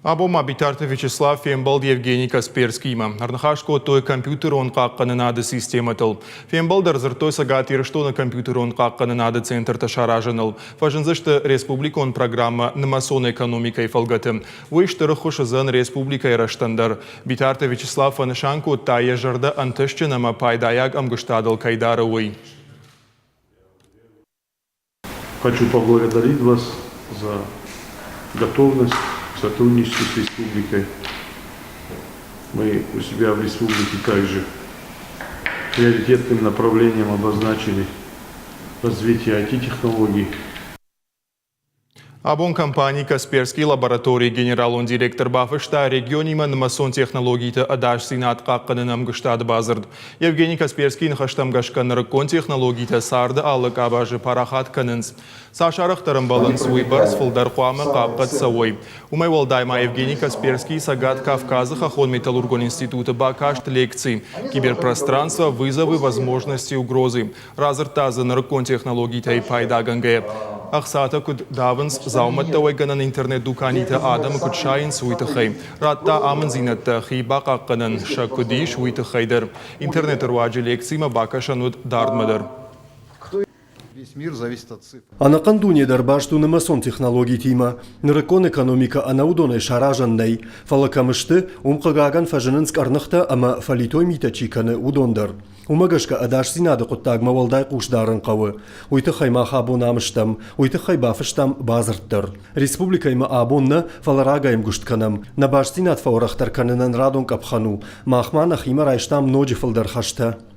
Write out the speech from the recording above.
Абон ма Битарты Вячеслав фембӕлд Евгений Касперскиимӕ. Ӕрныхас кодтой компьютерон хъахъхъӕнынады системӕтыл. Фембӕлд ӕрдзырдтой Цӕгат Ирыстоны компьютерон хъахъхъӕнынады центртӕ саразыныл. Фӕзындзысты республикон программӕ нымӕцон экономикӕйы фӕлгӕты. Уый стыр ӕххуыс уыдзӕн республикӕйы рӕзтӕн дӕр. Битарты Вячеслав фӕнысан кодта, йӕ зӕрдӕ ӕнтыстджын ӕмӕ пайдайаг ӕмгуыстадыл кӕй дары, уый. Хочу поблагодарить вас за готовность к сотрудничеству с республикой. Мы у себя в республике также приоритетным направлением обозначили развитие IT-технологий. Абон компани «Касперский» лабораторийы генералон директор бафыста регионимӕ нымӕцон технологиты ӕдасдзинад хъахъхъӕныны ӕмгуыстады бадзырд. Евгений Касперскийы ныхӕстӕм гӕсгӕ нырыккон технологитӕ царды алы къабазы парахат кӕнынц. Цас арӕхдӕр ӕмбӕлынц, уыйбӕрц фылдӕр хъуамӕ хъахъхъӕд цӕуой. Уымӕй уӕлдай ма Евгений Касперский Цӕгат Кавказы хӕххон-металлургон институты бакаст лекци «Киберпространство. Вызовы, возможности, угрозы». Радзырдта дзы нырыккон технологитӕй пайдагӕнгӕйӕ. Ӕхцатӕ куыд давынц, дзаумӕттӕ уӕйгӕнӕн интернет-дуканитӕ адӕмы куыд сайынц, уый тыххӕй. Радта амындзинӕдтӕ хи бахъахъхъӕнӕн сӕ куыд ис, уый тыххӕй дӕр. Интернеты руаджы лекцимӕ бакӕсӕн уыд дардмӕ дӕр. Ӕнӕхъӕн дуне дӕр баст у нымӕцон технологитимӕ. Нырыккон экономикӕ ӕнӕ уыдонӕй саразӕн нӕй, фӕлӕ кӕм сты, уым хъыгагӕн фӕзынынц къӕрныхтӕ ӕмӕ фӕлитой митӕ чи кӕны, уыдон дӕр. Уымӕ гӕсгӕ ӕдасдзинады хъуыддагмӕ уӕлдай хъус дарын хъӕуы. Уый тыххӕй мах абон ам стӕм, уый тыххӕй бафыстам бадзырд дӕр. Республикӕимӕ абон нӕ, фӕлӕ рагӕй ӕмгуыст кӕнӕм. Нӕ бастдзинад фӕуӕрӕхдӕр кӕнынӕн радон къӕпхӕн у. Мах ма нӕхимӕ райстам ноджы фылдӕр хӕстӕ.